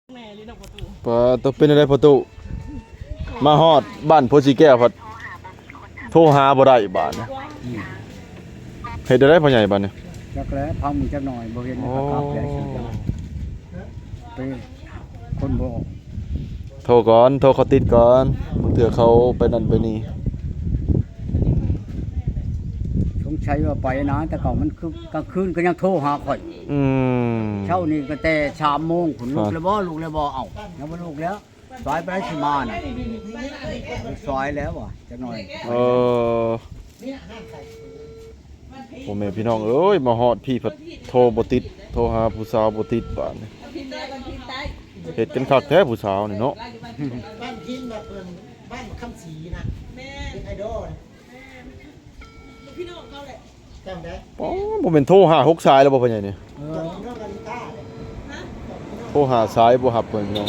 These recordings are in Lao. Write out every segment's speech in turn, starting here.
ປາດໂຕ ເປັນຈັ່ງໃດພໍ່ຕູ້? ມາຮອດບ້ານໂພສີແກ້ວພັດໂທຫາບໍ່ໄດ້ບາດນີ້. ເຮັດແນວໃດພໍ່ໃຫຍ່ບາດນີ້? ຈັກແຫຼະ ພັງມືຈັກໜ່ອຍ ບໍ່ເຫັນ ໂອ້ ເຂົາກັບແລ້ວ ໄປ ຄົນບໍ່ອອກ. ໂທກ່ອນ ໂທເຂົາຕິດກ່ອນ ບາງເທື່ອເຂົາໄປນັ້ນໄປນີ້. ສົງໄສວ່າໄປນາ ແຕ່ເກົ່າມັນຄືກາງຄືນກໍຍັງໂທຫາຂ້ອຍ. ອືມ ເຊົ້ານີ້ກໍແຕ່ສາມໂມງພຸ້ນ ລຸກແລ້ວບໍ່? ລຸກແລ້ວບໍ່? ເອົ້າ ຍັງບໍ່ລຸກແລ້ວ. ສາຍໄປໃດຊິມານະ? ສາຍແລ້ວວ່າ ຈັກໜ່ອຍ. ເອີ ພໍ່ແມ່ພີ່ນ້ອງເອີຍ ມາຮອດພີ້ພັດໂທບໍ່ຕິດ ໂທຫາຜູ້ສາວບໍ່ຕິດບາດນີ້. ເຮັດກັນຄັກແທ້ຜູ້ສາວນີ້ເນາະ. ບ້ານພິນ ບ້ານເພິ່ນ ບ້ານຄຳສີນະ ເປັນໄອດອລນະ. ພີ່ນ້ອງເຂົາແຫຼະ ຈັ່ງໃດ? ອໍ ບໍ່ແມ່ນໂທຫ້າຫົກສາຍແລ້ວບໍ່ພໍ່ໃຫຍ່ນີ້? ເອີ ໂທຫ້າສາຍບໍ່ຮັບເພິ່ນພີ່ນ້ອງ.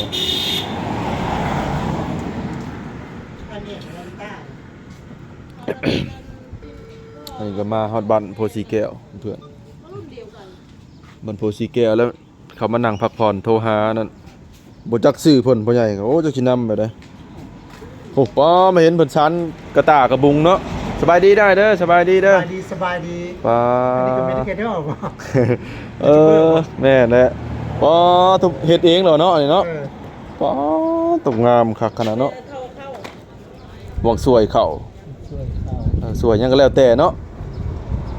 ອັນນີ້ກໍມາຮອດບ້ານໂພສີແກ້ວເພື່ອນ ບ້ານໂພສີແກ້ວແລ້ວ ເຂົາມານັ່ງພັກຜ່ອນ ໂທຫານັ້ນ ບໍ່ຈັກຊື່ເພິ່ນ ພໍ່ໃຫຍ່. ໂອ້ ຈັກຊິນຳໄປໃດ. ໂອ້ ປ້າ ມາເຫັນເພິ່ນຊານກະຕ່າກະບຸງເນາະ. ສະບາຍດີໄດ້ເດີ ສະບາຍດີເດີ. ສະບາຍດີ ສະບາຍດີ. ປ້າ ອັນນີ້ກໍແມ່ນແກເດີບໍ່? ເອີ ແມ່ນແຫຼະ. ປ້າ ເຮັດເອງເລີຍເນາະ ອັນນີ້ເນາະ. ເອີ ປ້າ ຕົກງາມຄັກຂະໜາດເນາະ. ຫວ່າງສວຍເຂົ້າ ສວຍເຂົ້າ ເອີ ສວຍຫຍັງກໍແລ້ວແຕ່ເນາະ.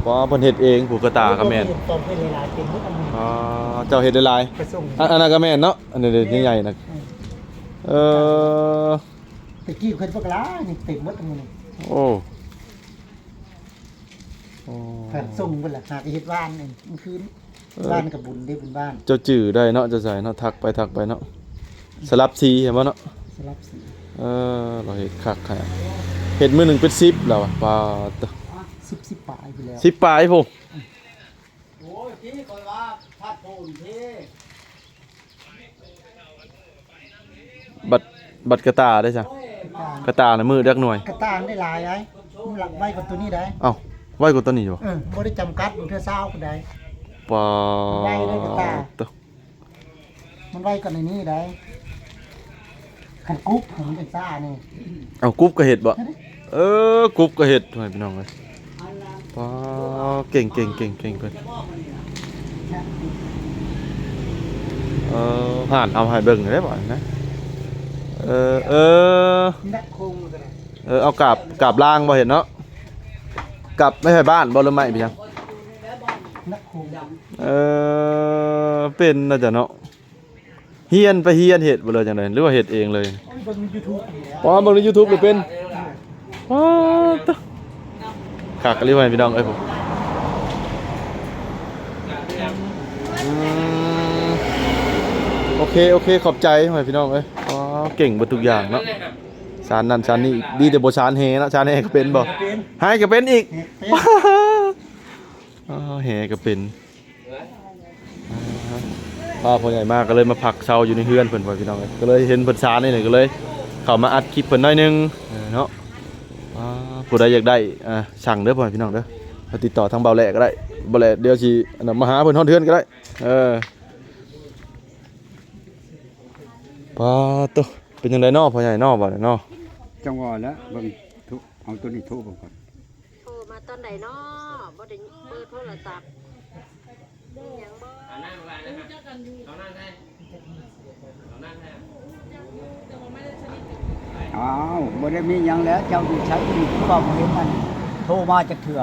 ວ່າເພິ່ນເຮັດເອງ ຜູ້ກະຕ່າກໍແມ່ນ. ຕອນເພິ່ນເຮັດຫຼາຍໆ ເຕັມໝົດອັນນີ້. ອໍ ເຈົ້າເຮັດຫຼາຍໆ ກະສົ່ງ ອັນ ອັນນັ້ນກໍແມ່ນເນາະ ອັນນີ້ໃຫຍ່ໆນະ. ເອີ ເອີ ແຕ່ກີ້ເພິ່ນບັກຫຼາຍນີ້ ເຕັມໝົດອັນນີ້. ໂອ້ ໂອ້ ກະສົ່ງເພິ່ນລະ ຫາກະເຮັດວານນີ້ມື້ຄືນ. ເອີ ບ້ານກະບຸນເດ້ ເປັນບ້ານ. ເຈົ້າຈື່ໄດ້ເນາະ ເຈົ້າໃສເນາະ ທັກໄປ ທັກໄປເນາະ. ສະຫຼັບສີເຫັນບໍ່ເນາະ? ສະຫຼັບສີ. ເອີ ລາວເຮັດຄັກຂະໜາດ ເຮັດມື້ໜຶ່ງເປັນສິບແລ້ວ. ປາດໂທ້ ສິບ ສິບປາຍພຸ້ນແລ້ວ ສິບປາຍພຸ້ນ. ໂອ້ຍ ພີ່ ຂ້ອຍວ່າພັດໂພນພີ່. ບັດ ບັດກະຕ່າເດ້ຊະ? ໂອ້ຍ ມາ ກະຕ່ານະມື້ຈັກໜ່ວຍ? ກະຕ່າໄດ້ຫຼາຍໄດ໋ ມັນໄວກວ່າໂຕນີ້ໄດ໋. ເອົ້າ ໄວກວ່າໂຕນີ້ຢູ່ບໍ່? ເອີ ບໍ່ໄດ້ຈຳກັດ ບາງເທື່ອຊາວກໍໄດ້. ປາດ ໄວເດ້ກະຕ່າ ໂທ້ ມັນໄວກວ່າໃນນີ້ໄດ໋. ຄັນກຸບມັນເປັນຊານີ້. ເອົ້າ ກຸບກໍເຮັດບໍ່? ເອີ ກຸບກໍເຮັດ ພໍ່ແມ່ພີ່ນ້ອງເອີຍ. ປ້າ ເກັ່ງໆໆໆ ເພິ່ນ ເອີ ຫັ້ນ ເອົາໃຫ້ເບິ່ງໄດ້ບາດນີ້ນະ. ເອີ ເອີ ເອີ ເອົາກາບ ກາບລ້າງບໍ່ເຫັນເນາະ? ກາບໄມ້ໄຜ່ບ້ານບໍ່ ຫຼືໄມ້ເປັນຫຍັງ? ເອີ ເປັນນະຈະເນາະ. ຮຽນ ໄປຮຽນເຮັດບໍ່ ຫຼືຈັ່ງໃດ ຫຼືວ່າເຮັດເອງເລີຍ? ໂອ້ຍ ເບິ່ງໃນຢູທູບນີ້ແຫຼະ. ອໍ ເບິ່ງໃນຢູທູບນີ້ເປັນ. ວ້າ ຄັກອີ່ຫຼີ ພີ່ນ້ອງເອີຍ. ອືມ ໂອເຄ ໂອເຄ ຂອບໃຈ ພີ່ນ້ອງເອີຍ. ວ້າ ເກັ່ງເບິດທຸກຢ່າງເນາະ ຊານນັ້ນຊານນີ້. ດີແຕ່ບໍ່ຊານແຫເນາະ ຊານແຫກໍເປັນບໍ່? ເປັນ ຫາຍກໍເປັນອີກ. ເປັນ ອໍ ແຫກໍເປັນ. ອ່າ ພໍ່ໃຫຍ່ມາກໍເລີຍມາພັກເຊົາຢູ່ໃນເຮືອນເພິ່ນ ພໍ່ແມ່ພີ່ນ້ອງເອີຍ. ກໍເລີຍເຫັນເພິ່ນຊານນີ້ ກໍເລີຍເຂົ້າມາອັດຄລິບເພິ່ນໜ້ອຍໜຶ່ງ ເອີ ເນາະ. ອ່າ ຜູ້ໃດຢາກໄດ້ ອ່າ ສັ່ງເດີ ພໍ່ແມ່ພີ່ນ້ອງເດີ ຕິດຕໍ່ທາງບ່າວແຫຼະກໍໄດ້. ບ່າວແຫຼະດຽວຊິ ອັນນັ້ນ ມາຫາເພິ່ນຮອດເຮືອນກໍໄດ້. ເອີ ປາດໂທ້ ເປັນຈັ່ງໃດເນາະ ພໍ່ໃຫຍ່ເນາະ ບາດນີ້ເນາະ? ຈັ່ງວ່າແຫຼະ ເບິ່ງໂທ ເອົາໂຕນີ້ໂທເບິ່ງກ່ອນ. ໂທມາຕອນໃດເນາະ? ບໍ່ໄດ້ເບີໂທລະສັບ ມີຫຍັງບໍ່? ອ້າວ ບໍ່ໄດ້ມີຫຍັງແຫຼະ. ເຈົ້າຢູ່ໃສ? ຄືວ່າບໍ່ເຫັນອັນໂທມາຈັກເທື່ອ.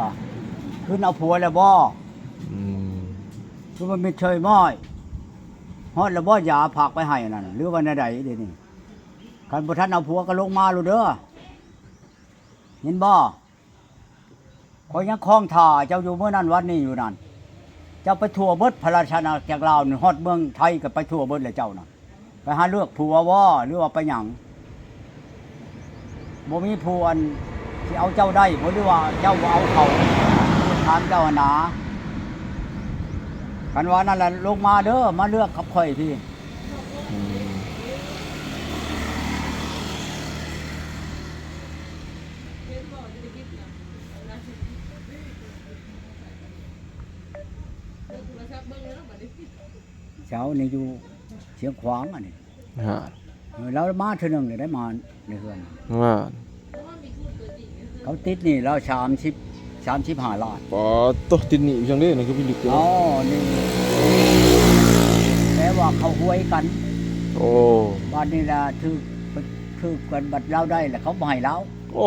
ຄືນເອົາຜົວແລ້ວບໍ່? ອືມ ຄືວ່າມິດເຊີຍມ້ອຍ ຮອດແລ້ວບໍ່? ຢາຝາກໄປໃຫ້ອັນນັ້ນ ຫຼືວ່າແນວໃດດຽວນີ້? ຄັນບໍ່ທັນເອົາຜົວກໍລົງມາໂລດເດີ. ເຫັນບໍ່? ຂ້ອຍຍັງຄອງຖ້າເຈົ້າຢູ່ມື້ນັ້ນວັນນີ້ຢູ່ນັ້ນ. ເຈົ້າໄປທົ່ວເບິດພະລາຊະອານາຈັກລາວນີ້ ຮອດເມືອງໄທກໍໄປທົ່ວເບິດແລ້ວເຈົ້ານະ. ໄປຫາເລືອກຜົວບໍ່ ຫຼືວ່າໄປຫຍັງ? ບໍ່ມີຜູ້ອັນຊິເອົາເຈົ້າໄດ້ບໍ່ ຫຼືວ່າເຈົ້າບໍ່ເອົາເຂົາ? ຖາມເຈົ້າຫັ້ນນາ. ຄັນວ່ານັ້ນລະ ລົງມາເດີ ມາເລືອກກັບຂ້ອຍພີ້. ອືມ ເຈົ້ານີ້ຢູ່ຊຽງຂວາງ ອັນນີ້ ຮະ ເອີ ລາວມາເທື່ອໜຶ່ງແລ້ວໄດ້ມາໃນເຮືອນ ຮະ ເຂົາຕິດໜີ້ລາວສາມສິບ ສາມສິບຫ້າລ້ານ. ປາດໂທ້ ຕິດໜີ້ຈັ່ງເດ້ ນັ້ນຄືພິລຶກເນາະ. ອໍ ນີ້ ແປວ່າເຂົາຫວຍກັນ. ໂອ້ ບາດນີ້ລະຖືກ ຖືກກັນ ບັດລາວໄດ້ລະເຂົາບໍ່ໃຫ້ລາວ. ໂອ້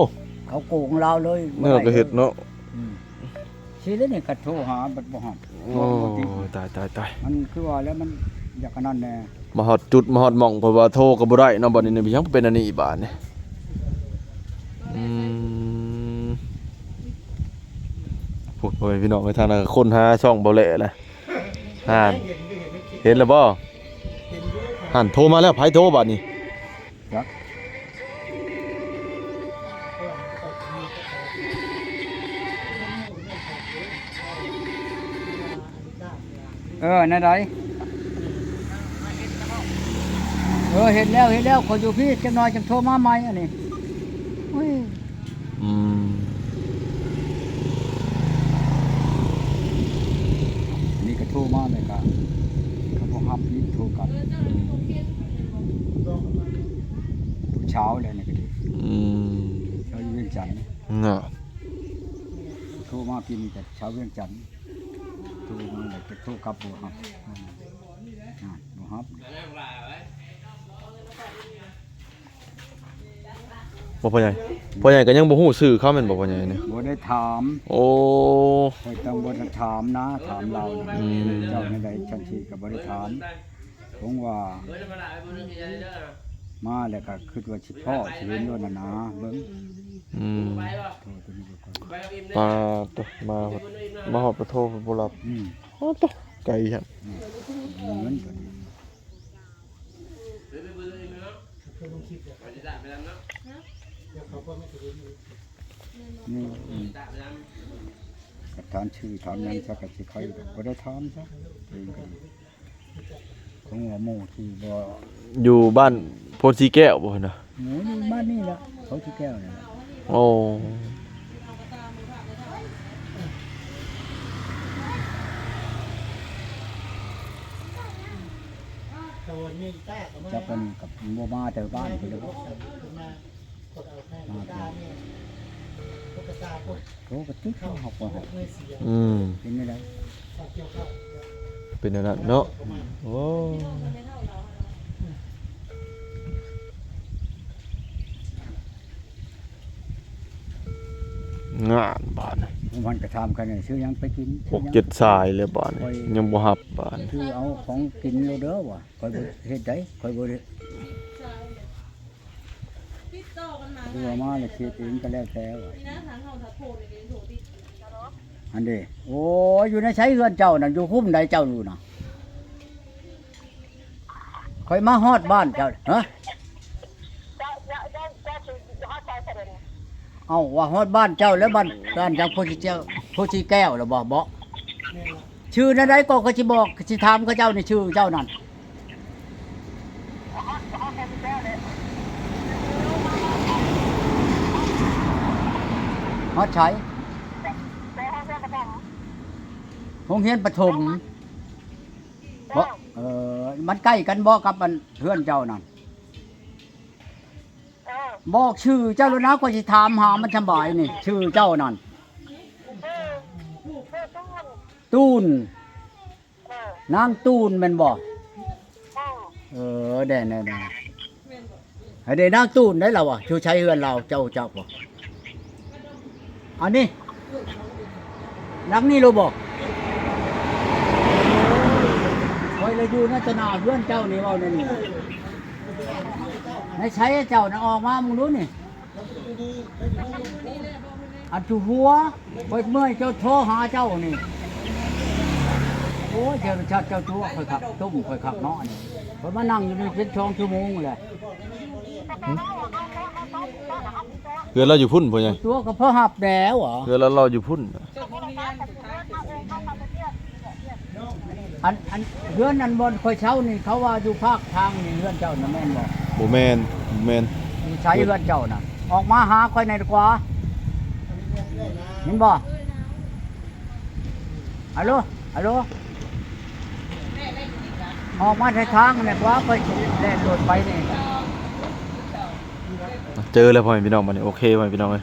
ເຂົາໂກງລາວເລີຍ. ແນວກະເຮັດເນາະ. ອືມ ຊິແລ້ວນີ້ກະໂທຫາບັດບໍ່ຮັບ. ໂອ້ ບໍ່ຕິດ. ຕາຍ ຕາຍ ຕາຍ ມັນຄືວ່າແລ້ວ ມັນຢາກອັນນັ້ນແດ່. ມາຮອດຈຸດ ມາຮອດໝ່ອງ ເພິ່ນວ່າໂທກະບໍ່ໄດ້ເນາະ. ບັດນີ້ເປັນຫຍັງເປັນອັນນີ້ບາດນີ້? ອືມ ພຸ້ນ ພໍ່ແມ່ພີ່ນ້ອງເອີຍ ທາງນັ້ນກະຄົ້ນຫາຊ່ອງເບົາແຫຼະລະ. ຫັ້ນ ເຫັນແລ້ວບໍ່? ຫັ້ນ ໂທມາແລ້ວ. ໃຜໂທບາດນີ້? ຈັກ ເອີ ແນວໃດ? ເອີ ເຫັນແລ້ວ ເຫັນແລ້ວ. ຂ້ອຍຢູ່ພີ້ ຈັກໜ່ອຍຈັ່ງໂທມາໃໝ່ອັນນີ້. ໂອ້ຍ ອືມ ນີ້ກະໂທມາແລ້ວກະ ກະບໍ່ຮັບອີກ ໂທກັບ ອືມ ຜູ້ສາວແລ້ວນີ້ກະດີ. ອືມ ສາວຢູ່ວຽງຈັນນະ. ໂທມາປີນີ້ກະສາວວຽງຈັນ ໂທມາແລ້ວກະໂທກັບບໍ່ຮັບ ບໍ່ຮັບ. ບໍ່ ພໍ່ໃຫຍ່ ພໍ່ໃຫຍ່ກະຍັງບໍ່ຮູ້ຊື່ເຂົາແມ່ນບໍ່ ພໍ່ໃຫຍ່ນີ້? ບໍ່ໄດ້ຖາມ. ໂອ້ ຂ້ອຍຕ້ອງບໍ່ໄດ້ຖາມນະ ຖາມລາວນະ. ອືມ ເຈົ້າແນວໃດ ຊັ້ນຊິກະບໍ່ໄດ້ຖາມ. ຜົມວ່າມາແລ້ວກະຄຶດວ່າຊິພໍ້ຊິເຫັນໂລດນະນາ ເບິ່ງ. ອືມ ໂທໂຕນີ້ກ່ອນ. ປາດໂທ້ ມາຮອດ ມາຮອດປະໂທບໍ່ລັບ. ອືມ ໂອ້ໂຕ ໄກຊັ້ນ. ອືມ ເງິນໂຕນີ້ ນີ້ ອືມ ຖາມຊື່ຖາມຫຍັງຊະກະຊິໄຄດອກ ບໍ່ໄດ້ຖາມຊະ. ເອງກະດີ ຄົງວ່າໝູ່ທີ່ບໍ່ ຢູ່ບ້ານໂພນສີແກ້ວບໍ່ນະ? ໝູ່ຢູ່ບ້ານນີ້ລະ ໂພນສີແກ້ວນີ້ລະ. ໂອ້ ຈັກເພິ່ນກະບໍ່ມາແຕ່ບ້ານພຸ້ນເດ້. ໂຕກະຕິດເຮົາກໍ ອືມ ເປັນແນວໃດ? ເປັນແນວນັ້ນເນາະ. ອືມ ໂອ້ ງານບາດນີ້ ມັນກະຖາມກັນ ຊື້ຫຍັງໄປກິນ ຫົກເຈັດສາຍແລ້ວບາດນີ້ ຍັງບໍ່ຮັບບາດນີ້. ຄືເອົາຂອງກິນໂລດເດີວ່າ ຂ້ອຍບໍ່ເຮັດໃດ ຂ້ອຍບໍ່ໄດ້ ຄືວ່າມາແລ້ວເຮັດເອງກະແລ້ວແຕ່ວ່າ ອັນເດ. ໂອ້ຍ ຢູ່ໃນໃສເຮືອນເຈົ້ານັ້ນ? ຢູ່ຄຸ້ມໃດເຈົ້າຢູ່ນະ? ຂ້ອຍມາຮອດບ້ານເຈົ້າ ຮະ? ເອົ້າ ວ່າຮອດບ້ານເຈົ້າແລ້ວ ບ້ານ ບ້ານເຈົ້າໂພສີແກ້ວ ໂພສີແກ້ວແລ້ວບໍ່? ບໍ່ ຊື່ແນວໃດກໍ ຂ້ອຍຊິບອກ ຊິຖາມເຂົາເຈົ້ານີ້ ຊື່ເຈົ້ານັ້ນ. ຮອດໃສ? ໂຮງຮຽນປະຖົມ. ບໍ່ ເອີ ມັນໃກ້ກັນບໍ່ກັບອັນເຮືອນເຈົ້ານັ້ນ? ບອກຊື່ເຈົ້າໂລດນະ ຂ້ອຍຊິຖາມຫາມັນສະບາຍນີ້ ຊື່ເຈົ້ານັ້ນ. ຕູນ ນາງຕູນແມ່ນບໍ່? ເອີ ແດ່ໆໆ ໃຫ້ໄດ້ນາງຕູນໄດ້ລາວວ່າ ຢູ່ໃສເຮືອນລາວ ເຈົ້າ ເຈົ້າບໍ່? ອັນນີ້ ຫຼັງນີ້ໂລດບໍ່? ຂ້ອຍລະຢູ່ໃນຕະໜ້າເຮືອນເຈົ້ານີ້ ເວົ້າແນວນີ້ ໃນໃສເຈົ້ານະ? ອອກມາເບິ່ງດູນີ້. ອັນທຸຫົວ ຂ້ອຍເມື່ອຍເຈົ້າໂທຫາເຈົ້ານີ້. ໂອ້ຍ ເຈົ້າ ເຈົ້າຕົວະຂ້ອຍຄັກ ຕົ້ມຂ້ອຍຄັກເນາະນີ້. ຂ້ອຍມານັ່ງຢູ່ນີ້ເປັນສອງຊົ່ວໂມງແລ້ວ. ເຮືອນລາວຢູ່ພຸ້ນ ພໍ່ໃຫຍ່? ຕົວະກະພໍຮັບແດ່ຫວາ. ເຮືອນລາວ ລາວຢູ່ພຸ້ນ. ອັນ ອັນ ເຮືອນອັນບ່ອນຂ້ອຍເຊົ່ານີ້ ເຂົາວ່າຢູ່ພາກທາງນີ້ ເຮືອນເຈົ້ານະແມ່ນບໍ່? ບໍ່ແມ່ນ ບໍ່ແມ່ນ. ຢູ່ໃສເຮືອນເຈົ້ານະ? ອອກມາຫາຂ້ອຍແດ່ດີກວ່າ. ເຫັນບໍ່? ອາໂລ ອາໂລ. ອອກມາໃນທາງນີ້ກວ່າ ຂ້ອຍຊິແລ່ນລົດໄປນີ້. ເຈີແລ້ວພໍ່ແມ່ພີ່ນ້ອງ ບັດນີ້ໂອເຄ ພໍ່ແມ່ພີ່ນ້ອງເອີຍ.